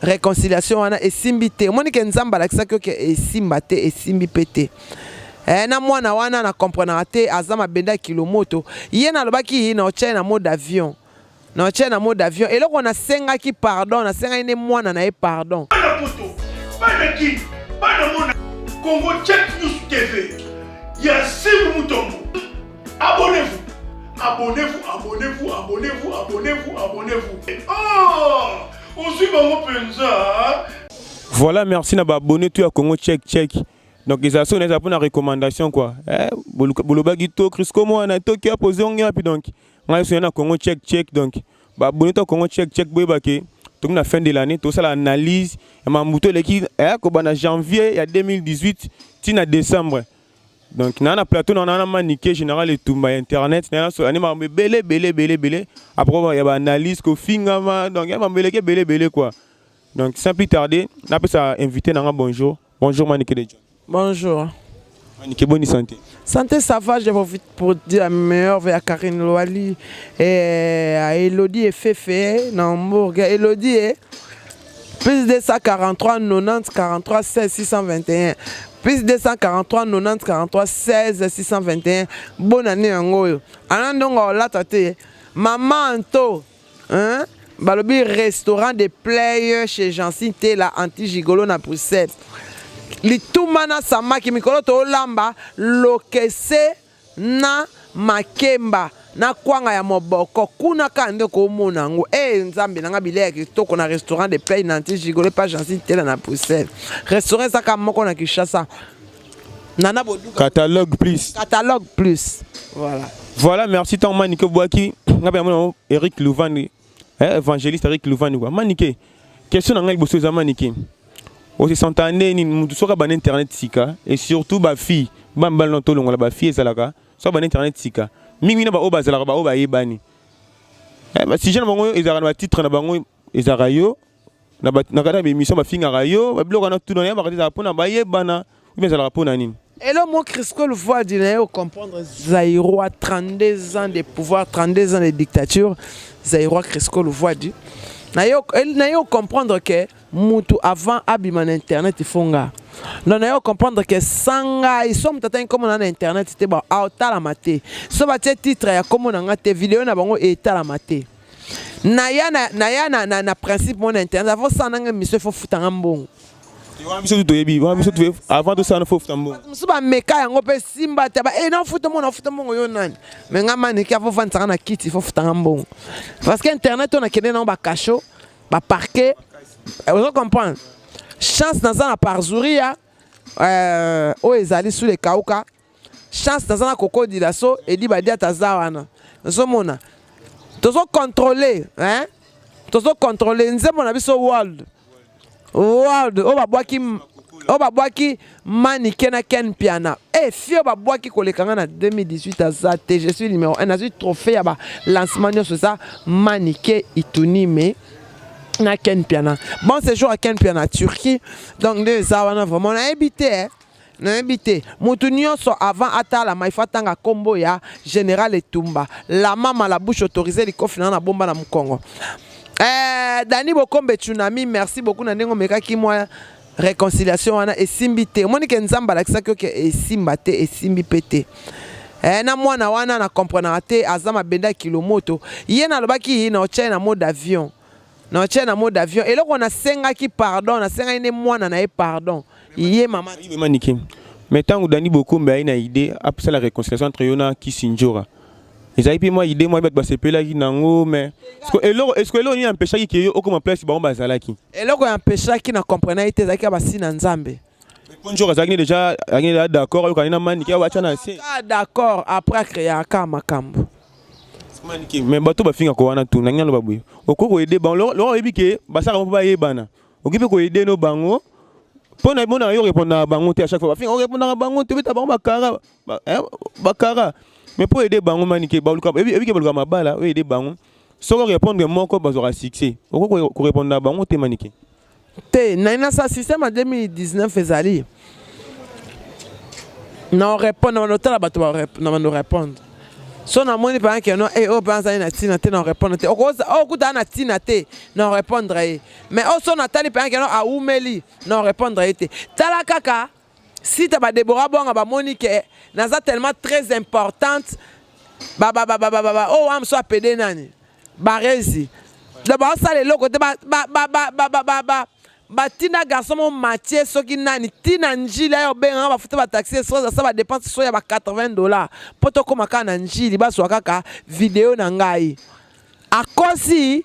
Réconciliation wana esimbi te. Omoni ke Nzambe alakisaki yo ke esimba te, esimbi pe te. Eh, na mwana wana na comprenaka te, aza mabende ya kilomoto. Ye nalobaki na otya ye na mode avion. Na otya ye na mode avion. Eloko nasengaki pardon, nasengaki nde mwana na ye pardon. Bana poto, bana kin, bana mona Congo Check News TV ya Simbu Mutombo. Abonnez-vous, abonnez-vous, abonnez-vous, abonnez-vous, abonnez-vous, abonnez-vous. Oh, ozwi bango mpenza. Voilà, merci na ba abonné tout ya Congo Check Check. Donc ezala soki naeza mpona recommandation quoi. Eh, bolobaki to Crisco mwana toki apo ozongi wapi donc ngai soki na Congo Check Check donc ba abonné to Congo Check Check boyeba ke tokomi na fin de l'année tosala analyse ya mambuto eleki eh, kobanda janvier ya 2018 ti na décembre. Donc na na plateau na na Manike général etumba ya internet na so ani makambo ebele ebele ebele ebele après ya ba analyse kofingama donc ya makambo eleki ebele ebele quoi. Donc sans plus tarder napesa invité na nga bonjour. Bonjour Manike de John. Bonjour. Manike, bonne santé. Santé, ça va, je profite pour dire la meilleure à Karine Loali et à Elodie et Fefe na Hambourg. Elodie, eh, plus 243 90 43 16 621. Plus 243 90 43 16 621. Bonne année yango oyo. Ana ndongo olata te. Maman Anto, hein? Balobi restaurant de play chez Jancy Tela anti gigolo na Bruxelles. Lituma na samaki mikolo tolamba lokese na makemba na kwanga ya moboko kuna kaka nde komona yango. Eh Nzambe na nga bilei ya kitoko na restaurant de play na anti gigolo pa Jancy Tela na Bruxelles. Restaurant ezaka moko na Kinshasa. Nana Boduka. Catalogue plus. Catalogue plus. Voilà. Voilà, merci tant Manike Boaki. Ngabe amona Eric Louvani, eh, évangéliste Eric Louvani quoi. Manike, question na ngai liboso eza Manike. O se senta nini mutu soka ba internet sika et surtout ba fille, ba mbala na tolongola ba fille ezalaka, soka ba internet sika. Mingi na ba oyo bazalaka ba oyo bayebani. Eh, ba sujet na bango ezalaka na ba titre na bango ezalaka yo na ba na kati ya ba émission bafingaka yo ba biloko wana tuna yebaka te ezalaka mpona bayebana ou bien ezalaka mpona nini. Hello mon Crisco Luvuadi na yo comprendre Zaïrois 32 ans de pouvoir 32 ans de dictature Zaïrois Crisco Luvuadi na yo na yo comprendre que mutu avant abima na internet il faut nga non na yo comprendre que sans ngai so mutu atangi kombo na na internet te ba aotalama te so batie titre ya kombo na nga te video na bango etalama te. Naya na naya na na, na principe moko na internet avant osala nanga émission il faut futa nga mbongo. Wana biso toyebi, wana biso toyebi avant tosala faut futa mbongo. Bato mosusu bameka yango mpe simba te ba eh na futa mbongo na futa mbongo yo nani? Mais nga maneke avant ofandisa nga na kiti il faut futa nga mbongo. Parce que internet oyo nakende nango ba cachot, ba parquet, ozo comprendre? Chance naza na parzuria oyo ezali sous le kauka. Chance naza na koko dilaso edi badiata aza wana ozomona tozo contrôler hein tozo contrôler nzembo na biso world world oyo babwaki oyo babwaki manike na ken piana e fi oyo babwaki koleka nga na 2018 aza te je suis numéro 1 nazwi trophée ya ba lancement nyonso eza manike itunime na ken piana bon séjour à ken piana Turquie donc nde eza wana vraiment nayebi te eh. Nayebi te. Mutu nionso avant atalama il faut atanga kombo ya general Etumba. La mama la bouche autorisee likofi na nga na bomba na mukongo. Eh Dany Bokombe Tsunami merci beaucoup na ndenge omekaki mwa reconciliation wana esimbi te. Omoni ke Nzambe alakisaki yo ke esimba te esimbi pe te. Eh na mwana wana na comprenaka te aza mabende ya kilomoto. Ye nalobaki na otia ye na mode avion. Na tie na mode avion eloko na sengaki pardon na sengaki nde mwana na ye pardon ye mama Manike mais tango Dani Bokombe aye na idée asala réconciliation entre yo na Kisindjora ezalaki mpe mwa idée mwa bato basepelaki nango mais eloko est-ce que eloko nini empêchaki ke yo okoma place bango bazalaki eloko ya empêchaki na comprenaki te ezalaki ya basi na Nzambe. Mais Ndjora azalaki déjà azalaki déjà d'accord ayokani na Manike atia na se. Ah d'accord après a créaka makambo. Manike mais bato bafingaka wana tout na ngai naloba boye okoki ko aider bango lokola oyebi ke basalaka mpo bayebana okoki mpe ko aider no bango mpo na mona yo répondaka bango te à chaque fois bafinga orépondaka bango te obeta bango bakara bakara mais mpo aider bango manike baluka oyebi ke baluka mabala oyo aider bango soki orépondre moko bazwaka succès okoki korépondre na bango te manike. Te na nasa système ya 2019 ezali na répondre na otala bato na bando répondre. So namoni mpenza ke no eh, oyo mpenza azali na ntina te na répondre te, okutana na ntina te na répondre ye, mais oyo so natali mpenza ke no awumeli na répondre ye te. Tala kaka site ba Deborah Bwanga, bamoni ke naza tellement très importante, oyo wana mosusu apede nani barezi, donc baosala eloko te. Batinda garçon mo Mathieu soki nani ntina Njili ayo obenganga, bafuta bataxi, so asa badépenses so ya ba 80 $ mpo tokóma kaka na Njili, bazwa kaka video na ngai. Akosi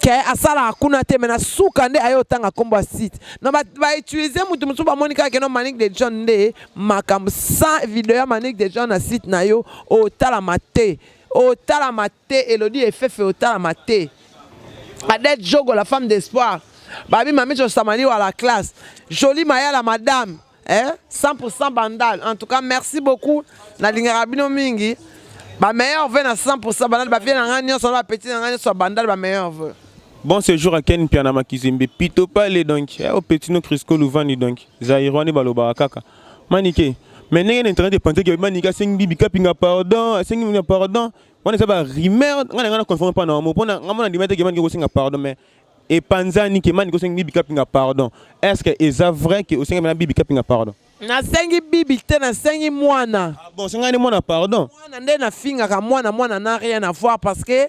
ke asalaka kuna te, me na suka nde aye otanga nkombo ya site no bautiliser mutu mosusu. Bamoni kaka keno Manick de John nde makambo. Sans video ya Manick de John na site na yo, otalama te, otalama te. Elodi Efefe, otalama te. Adette Jogo, la femme d'espoir, babi Mami Josamani à la classe, Jolie Maya, la madame, hein? 100% Bandal. En tout cas, merci beaucoup. Nalingaka bino mingi. Ba meilleurs vœux na 100% Bandal, ba vieux na nga nyonso, ba petit na nga nyonso Bandal, ba meilleurs vœux. Bon séjour à Ken Piana Makizembe pito pale, donc eh, au petit no Crisco Luvani, donc Zairwani balobaka kaka Manike. Mais ndenge na internet epanzaki ke Manike asengi Bibi Kapinga pardon, asengi Bibi pardon, wana eza barumeur. Nga na nga na confirme mpa na yango, mpona nga mona ndima te ke Manike kosenga pardon, mais epanzani ke Manike osengi Bibi Kapinga pardon. Est ce que eza vrai ke osengi na Bibi Kapinga pardon? Nasengi Bibi te, nasengi mwana. Ah bon, osengani mwana pardon? Mwana nde nafingaka mwana. Mwana na rien à voir, parce que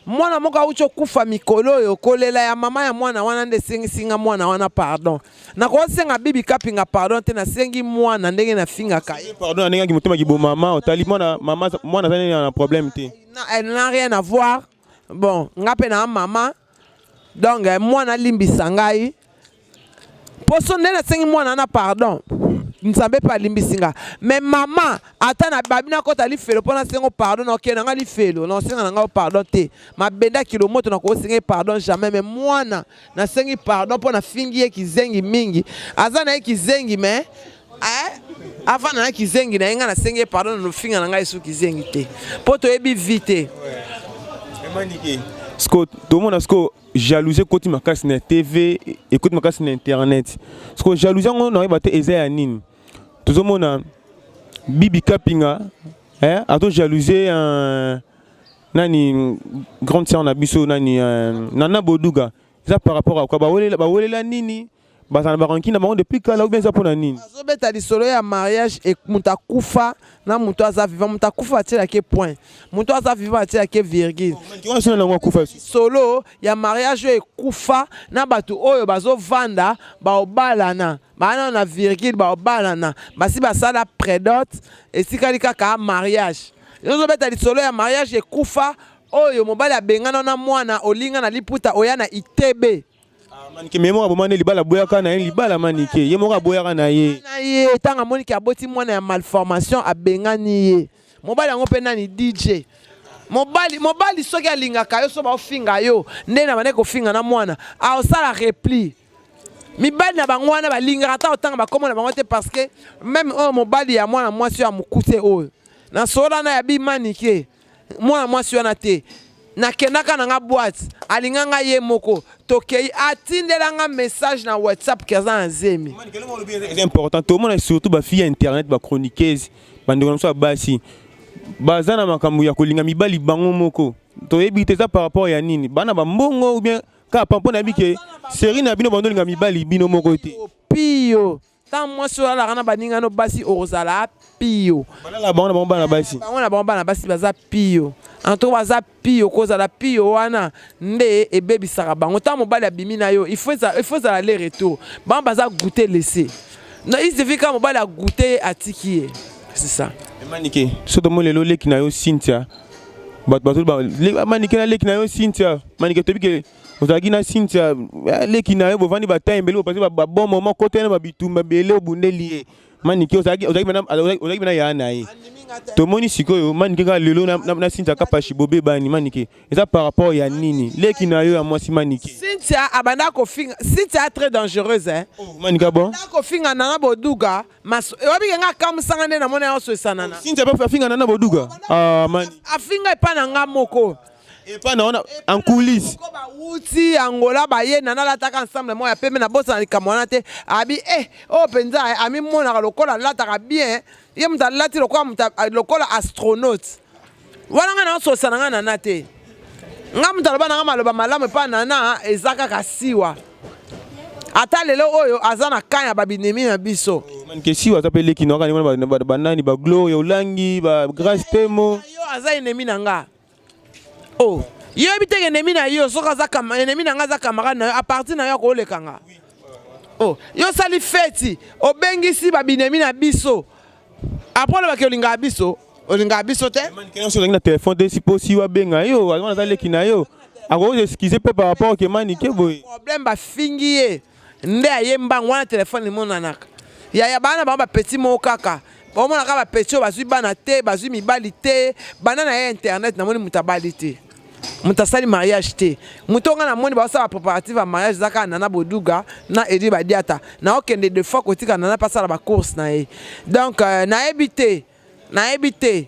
mwana moko awuti okufa mikolo oyo, kolela ya mama ya mwana wana nde esengisinga mwana wana pardon. Nakosenga Bibi Kapinga pardon te, nasengi mwana ndenge nafingaka ye. Pardon na ndenge aki motema kibomama, otali mwana mama, mwana aza nini na problème te. Elle n'a rien à voir. Bon, nga mpe na mama, donc mwana alimbisa ngai poso nde nasengi mwana wana pardon. Nzambe mpe alimbisi nga, mais mama, ata na babi nakɔta lifelo mpo nasengo pardon, nakokende na nga lifelo, nakosenga na ngai pardon te. Mabenda kilo moto, nakosenga ye pardon jamais. Mais mwana nasengi pardon mpo nafingi ye kizengi mingi. Aza na ye kizengi, mais eh, avanda na kizengi na ye. Ngai nasengi ye pardon na nofinga na ngai esu kizengi te, mpo toyebi vie te. Siko tomona siko jalousie ekoti makasi na TV, ekoti makasi na internet. Siko jalousie yango nayeba te eza ya nini. Tozomona Bibi Kapinga, eh, azo jalousie nani, grande sœur na biso nani, Nana Boduga. Eza par rapport à quoi? Bawelela, bawelela nini? Bazala na barancune na bango depuis kala ou bien eza mpona nini? Azobeta lisolo ya mariage e, moto akufa na moto aza vivant. Moto akufa atielaki point, moto aza vivant atielaki virgule. Wana sona nango akufa. Solo ya mariage oyo ekufa na bato oyo bazovanda, baobalana baa na virgule, baobalana, basi basala prédot, esikali kaka mariage. Ozobeta lisolo ya mariage ekufa oyo mobali abengana na mwana olinga na liputa oya na itebe. Manike, me ye moko aboma nde libala, aboyaka na ye libala. Manike ye moko aboyaka na ye. Na ye ntango amoniki aboti mwana ya malformation, abengani ye. Mobali yango mpe nani, DJ. Mobali, mobali soki alingaka yo, so baofinga yo nde na bandeki kofinga na mwana, aosala repli. Mibali na bango wana balingaka ata otanga bakombo na bango te, parce que même oyo mobali ya mwana mwasi oyo ya mokuse oyo nasola na ya bimanike, mwana mwasi wana te, nakendaka na nga boîte, alinga nga ye moko, tokei, atindela nga message na WhatsApp ke aza na zemi. Eza important tomona surtout bafille ya internet, bachroniqueuse, bandeko na biso ya basi baza na makambo ya kolinga mibali bango moko. Toyebi te eza par rapport ya nini, bana bambongo ou bien kaka mpo nayebi ke série na bino bandolinga mibali bino moko te. Pio, ntango mwasi oyo alalaka na baningano basi, okozala pio. Balala bango na bango bana basi. Bango na bango bana basi baza pio. En tout cas baza pio. Kozala pio wana nde ebebisaka bango. Ntango mobali abimi na yo, il faut ezala le retour. Bango baza goûter laisser. Non, il suffit kaka mobali agoûte ye, atiki ye, c'est ça. Manike, so tomoni lelo leki na yo Cynthia, bato bazo Manike na leki na yo Cynthia. Manike, toyebi ke ozalaki na Cynthia leki na yo, bovandi bata ebele, bopasi babon moment kota na babitumba ebele, obundeli ye. Manike, ozalaki mpena ya na ye. Tomoni sikoyo Manike kaka lelo na Cynthia Kapashi bobebani. Manike, eza par rapport ya nini? Leki na yo ya mwasi, Manike. Cynthia abanda kofinga. Cynthia très dangereuse, hein? Oh, Manike, bon. Kofinga Nana Boduga, oyebi nga akamusanga nde namoni yango so esanana. Cynthia mpe afinga Nana Boduga? Ah, mani. Afinga epa na nga moko. Epa na wana en coulisse. Ko bawuti Angola, baye, Nana alataka ensemble moko ya pembe, nabosana likambo wana te. Abi eh, oyo mpenza amimonaka lokola alataka bien, ye moto alati lokola moto, lokola astronaute. Wana nga naososa na nga nana te. Nga moto aloba na nga maloba malamu epa nana eza kaka siwa. Ata lelo oyo aza na camp ya babinemi na biso. Oh, Manike siwa aza mpe leki na kaka banani ba Gloria Olangi ba Grace Temo. Yo aza ennemi na nga. Oh, yo yebi te ennemi na yo soki aza ennemi na nga aza camarade na yo a partir na yo akoleka nga. Oh, yo osali feti obengisi babinemi na biso après olobaki olingaka biso olingaka biso te. Nyonso ozalaki na telefone te si po siwa abenga yo wana aza leki na yo akoki excuse mpe par rapport ke Manike boye. Problème bafingi ye nde aye mbangu wana telefone emonanaka yaya bana bango bapeti moko kaka baomona kaka bapeti oyo bazwi bana te bazwi mibali te banda na ye internet namoni moto abali te moto asali mariage te moto oyo ngai namoni baosala bapréparatif ya mariage eza kaka Nana Boduga na Edi Badiata naokende deux fois kotika Nana mpe asala bacourse na ye donc euh, nayebi te nayebi te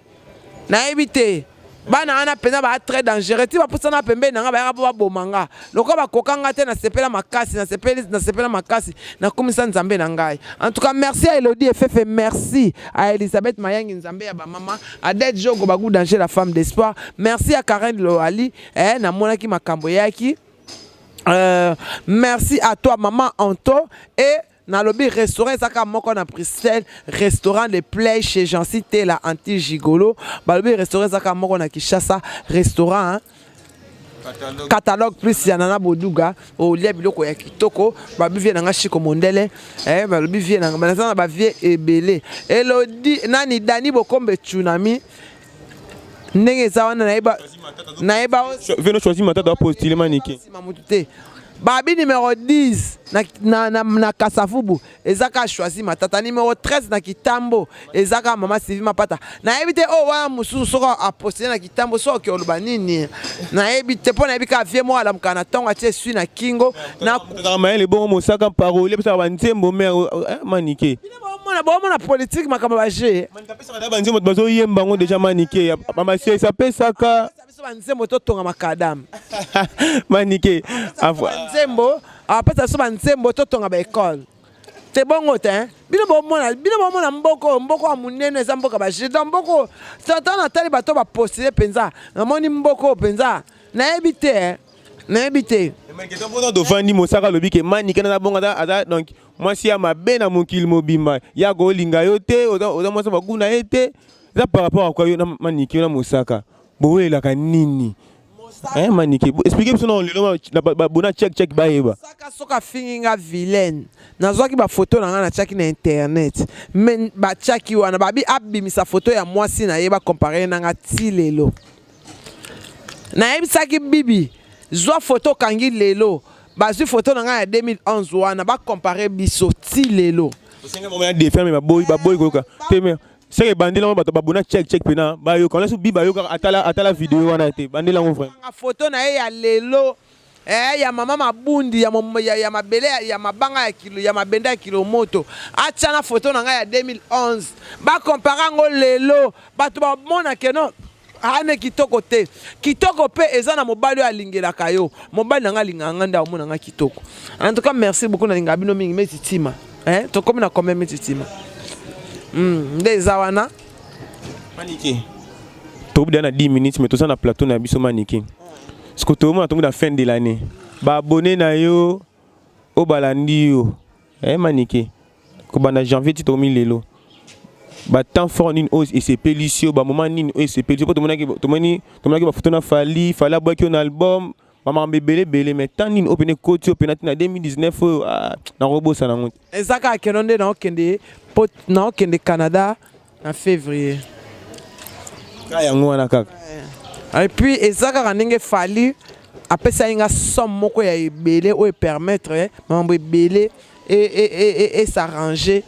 nayebi te bana wana mpenza baa très dangereux ti bapusana pembeni na nga bayaka mpo baboma nga lokola bakoka nga te nasepela makasi nasepeli nasepela makasi nakumisa nzambe na ngai en tout cas merci à Elodie Efefe merci à Elisabeth Mayangi nzambe ya bamama Adèle Jogo Bagou danger la femme d'espoir merci à Karen Loali eh, namonaki makambo eyaki merci à toi maman Anto et nalobi restaurant eza kaka moko na Bruxelles restaurant de play chez Jancy Tela anti gigolo balobi restaurant eza kaka moko na Kinshasa restaurant hein? Catalogue. Catalogue plus ya Nana Boduga olia biloko ya kitoko babi vie nanga Chico Mondele eh balobi vie nanga naza na ba vie ebele Elodie nani Dani Bokombe Tsunami ndenge eza wana nayeba nayeba veno choisi matata apostile manike nsima motu te babi numero 10 na, na, na, na kasavubu eza kaka choisi matata numero 13 na kitambo eza kaka mama Sylvie Mapata nayebi te oyo wana mosusu soki apostile na kitambo soki oke oloba nini nayebi te mpo nayebi kaka vie moko alamukaka na ntongo atie esui na kingo na Azalaka mayele bongo mosaka parole apesaka banzembo me manike bomona bomona politique makambo ba jeu apesaka na banzembo bato bazoyemba yango deja manike bamasese apesaka biso banzembo totonga makadame manike banzembo apesa biso banzembo totonga baekole te bongo te bino bomona bino bomona mboko mboko ya monene eza mboka ba jeu donc mboko tata natali bato bapostile mpenza namoni mboko mpenza nayebi te nayebi te tovandi mosaka alobi ke manike naza bongo aza donc mwasi ya mabe na mokili mobimba ya kolinga yo te oza mwasi bagu na ye te eza par rapport akwa yo na manike yo na mosaka bowelelaka nini eh, manike explike biso na lelo bona check check bayeba saka soki afingi nga vilaine nazwaki bafoto na ngai natiaki na internet me batiaki wana babi abimisa foto ya mwasi na ye bakompare na nga ti lelo nayebisaki bibi zwa foto okangi lelo bazwi foto na ngai ya 2011 wana bakompare biso ti lelo baboyi baboyi koyoka te me seke ebandeli yango bato babona check check mpena bayoka wana bi bayokaka atala atala video wana te bandeli yango vraiment foto na ye ya lelo eh, ya mama mabundi ya, ya, ya mabele ya, ya mabanga ya kilo ya mabenda ya kilomoto atia na foto na ngai ya 2011 bakompare yango lelo bato bamona keno ane kitoko te kitoko mpe eza na mobali oyo alingelaka yo mobali na ngai alingaka ngai nde amona ngai kitoko en tout cas merci beaucoup nalingaka bino mingi meti tima eh, tokomi na combien meti tima nde eza wana manike tokobi na 10 minutes mais toza na plateau na biso manike siko tokomona tongo na fin de l'année baabone na yo oyo balandi yo eh, manike kobanda janvier ti tokomi lelo batemps fort nini oyo esepelisi yo bamoment nini oyo esepelisi yo mpo tomonaki tomoni tomonaki bafoto na fali fali abwaki yo na album bamakambo ebele ebele mais temps nini oyo pene ekoti yo pena ti na 2019 oyo ah, nakobosana yango te eza kaka keno nde naokende po naokende Canada na février kaka yango wana kaka et puis eza kaka ndenge fali apesaki nga somme moko ya ebele oyo epermettre makambo ebele esarrange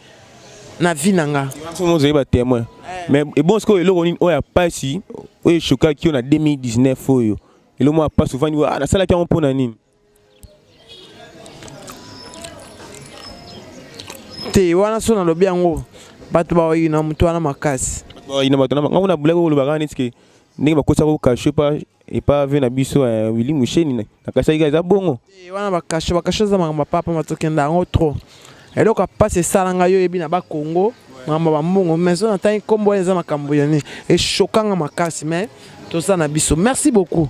na vie na nga soki ozali batémoin mais ebon sikoyo eloko nini oyo ya pasi oyo eshokaki yo na 2019 oyo eloko moko ya pasi ovandi ah, nasalaki yango mpo na nini te wana so nalobi yango bato baoyina moto wana makasi bayina bato ngango na bulaki olobaka neti ke ndenge bakosaka okashe pa epa ve na biso eh, Willy Musheni nakasaki eza bongo te wana bakashe bakashe eza makambo ya papa matokenda yango trop eloko ya mpasi esala ngai yo oyebi na bakongo. Makambo ya bambongo, mais so natangi nkombo wana, eza makambo yani eshokanga makasi, mais toza na biso. Merci beaucoup.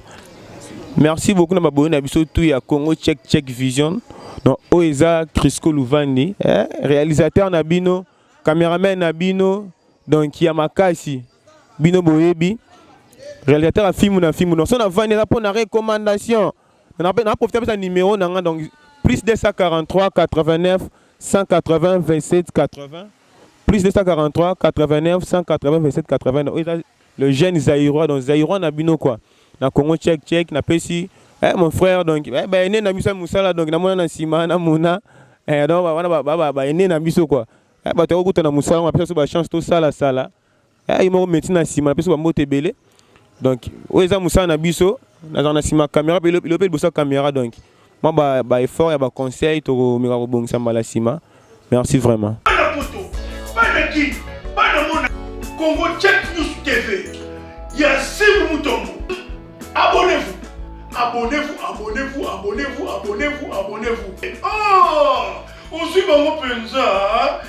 Merci beaucoup na baboyi na biso tu ya Congo Check Check Vision. Donc oyo eza Crisco Luvandi, eh, réalisateur na bino, cameraman na bino, donc ya makasi. Bino boyebi réalisateur ya filme na filme. Donc so navandi, eza mpo na recommandation. Na profite apesa numéro na nga, donc +243 89 180 27 80, +243 89 180 27 80. Oyo eza le jeune Zaïrois, donc Zaïrois na bino quoi, na Congo Check Check. Napesi eh, mon frère, donc eh, baene na biso ya mosala, donc namona na nsima namona eh, donc wana baene na biso quoi, eh, bato yakokuta na mosala, bapesa biso bachance tosalasala eh, ye moko métier na nsima. Napesi bambote ebele. Donc oyo eza mosala na biso, nazala na nsima caméra mpe elo mpe liboso ya caméra. Donc mwa baeffort ya baconseil, tokomeka kobongisa mbala nsima. Merci vraiment. Bana poto, bana Kini, bana mona Congo Check News TV ya Simbu Mutombo. Abonnez-vous, abonnez-vous, abonnez-vous, abonnez-vous, abonnez-vous, abonnez-vous. Oh, ozwi bango mpenza.